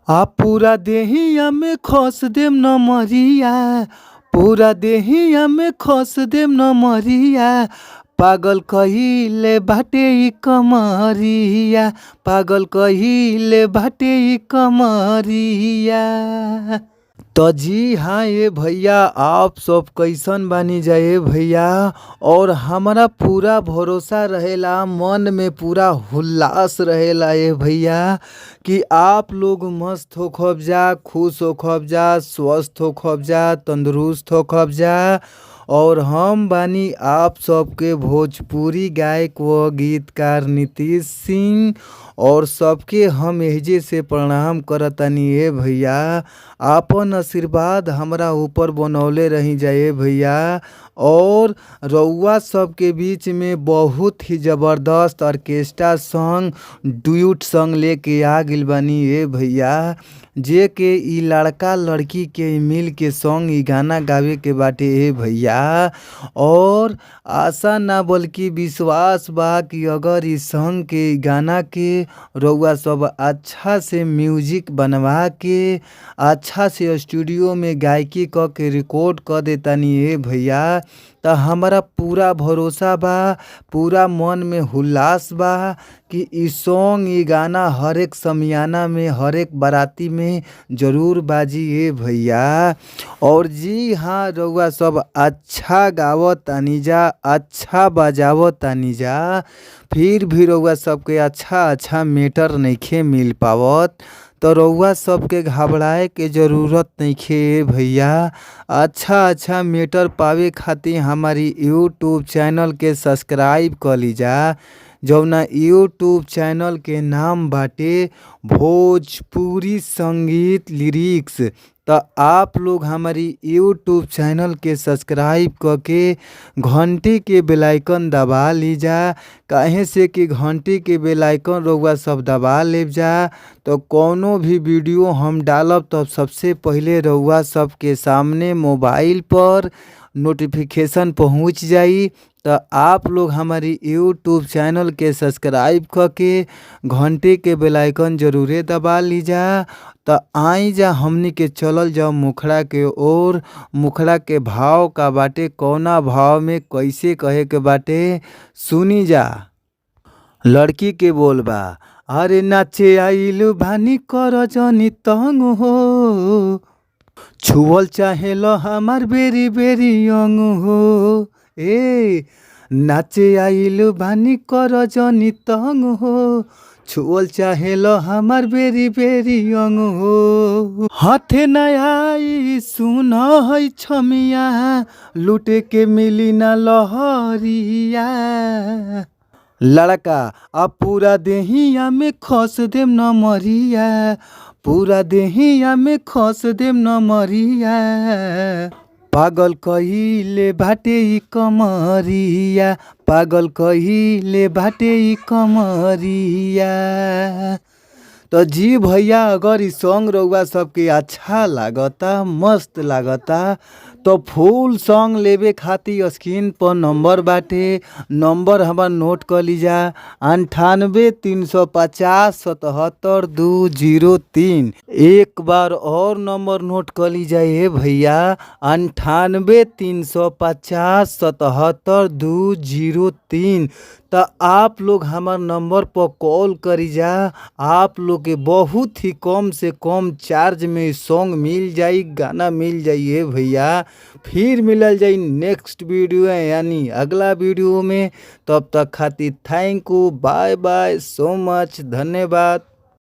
आ पूरा देहिया में खस देम नमरिया, पूरा देहिया में खस देम नमरिया, पागल कइले बाटे इ कमरिया, पागल कइले बाटे इ कमरिया। तो जी हाँ ये भैया, आप सब कैसन बानी जाए भैया। और हमारा पूरा भरोसा रहेला, मन में पूरा हुल्लास रहेला ये भैया कि आप लोग मस्त हो खब जा, खुश हो खब जा, स्वस्थ हो खब जा, तंदुरुस्त हो खब जा। और हम बानी आप सबके भोजपुरी गायक व गीतकार नीतीश सिंह और सबके हम एहिजे से प्रणाम करतानी ए भैया। आपन आशीर्वाद हमरा ऊपर बनौले रही जाए भैया। और रउआ सबके बीच में बहुत ही ज़बरदस्त ऑर्केस्ट्रा सॉन्ग, ड्यूट सॉन्ग लेके आ गइल बानी ए भैया, जे के इ लड़का लड़की के मिल के सॉन्ग इ गाना गावे के बाटे ए भैया। और आशा ना बल्कि विश्वास बा कि अगर इ सॉन्ग के गाना के रउआ सब अच्छा से म्यूजिक बनवा के अच्छा से स्टूडियो में गायकी क के रिकॉर्ड क देतानी ए भैया, त हमारा पूरा भरोसा बा, पूरा मन में हुल्लास बा कि इ सॉन्ग इ गाना हर एक समियाना में, हर एक बाराती में जरूर बाजी ए भैया। और जी हाँ, रउआ सब अच्छा गावतानी जा, अच्छा बजावतानी जा, फिर भी रउआ सबके अच्छा अच्छा मैटर नइखे मिल पावत, तो रउआ सबके घबराए के ज़रूरत नइखे भैया। अच्छा अच्छा मैटर पावे खातिर हमारी यूट्यूब चैनल के सब्सक्राइब कर लीजा, जौना यूट्यूब चैनल के नाम बाटे भोजपुरी संगीत लिरिक्स। तो आप लोग हमारी यूट्यूब चैनल के सब्सक्राइब करके घंटी के बेल आइकन दबा लीजा, काहे से कि घंटी के बेल आइकन रउआ सब दबा लेब जा तो कौनो भी वीडियो हम डालब तब सबसे पहिले रउआ सबके सामने मोबाइल पर नोटिफिकेशन पहुंच जाई। तो आप लोग हमारी यूट्यूब चैनल के सब्सक्राइब करके घंटी के बेल आइकन जरूरे दबा लीजा। तो आई जा हमनी के चलल जाओ मुखड़ा के ओर, मुखड़ा के भाव का बाटे, कौना भाव में कैसे कहे के बाटे, सुनी जा। लड़की के बोल बा, अरे नाचे आइलु भानी कर जनी तंग हो, छुअल चाहेल हमार बेरी बेरी अंग हो। ए नाचे आइलु भानी कर जनी तंग हो, छुअल चाहेल हमार बेरी बेरी अंग हो। हाथे न आई सुन है छमिया, लूटे के मिली न लहरिया। लड़का अब पूरा देहिया में खस देम नमरिया, पूरा देहिया में खस देम नमरिया, पागल कइले बाटे इ कमरिया, पागल कइले बाटे इ कमरिया। तो जी भैया, अगर इ सॉन्ग रउआ सबके अच्छा लागता, मस्त लागता, तो फुल सॉन्ग लेवे खातिर स्क्रीन पर नंबर बाटे, नंबर हमार नोट कर लीजा, 98 350 77 203। एक बार और नंबर नोट कर लीजा ए भैया, 98 350 77 203। तो आप लोग हमार नंबर पर कॉल करी जा, आप लोग के बहुत ही कम से कम चार्ज में सॉन्ग मिल जाई, गाना मिल जाई ए भैया। फिर मिलल जाई नेक्स्ट वीडियो यानी अगला वीडियो में, तब तक खातिर thank you, bye bye, so much, धन्यवाद।